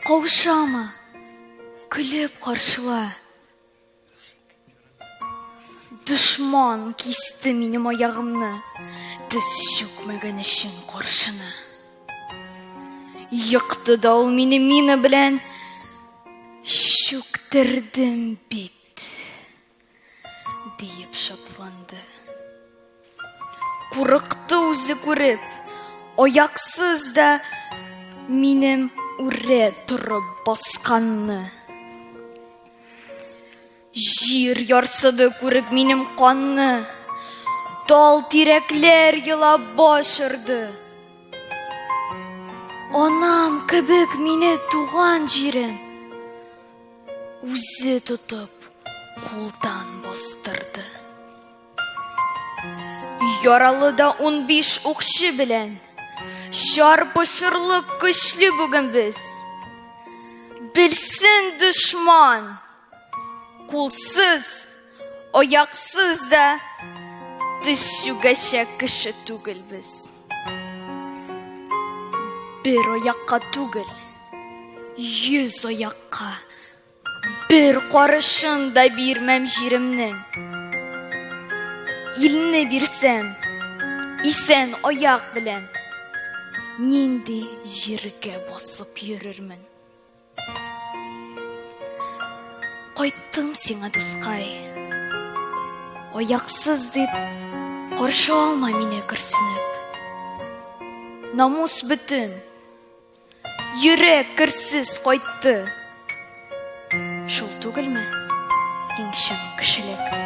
Каушама, көлеп каршыла. Дошман кисте минем аягымны, тез чүкмәгән өчен каршына. Екты да ул мине мина белән, чүктердем бит, диеп шатланды. Курыкты үзе күреп, аяксыз да минем үрә торып басканны. Җир ярсыды күреп минем канны, Тал тирәкләр елап баш орды. Анам кебек мине туган җирем Үзе тотып кулдан бастырды. Яралы да 15 укчы белән Чарпышырлык көчле бүген без. Белсен дошман, кулсыз, аяксыз да тез чүгәчәк кеше түгел без. Бер аякка түгел, 100 аякка Бер карышын да бирмәм җиремнең. Илне бирсәм, исән аяк белән, нинди җиргә басып йөрермен? Кайттым сиңа, дускай. Аяксыз дип, каршы алма мине көрсенеп. Намус бөтен, Йөрәк керсез кайтты. Шул түгелме иң чын кешелек?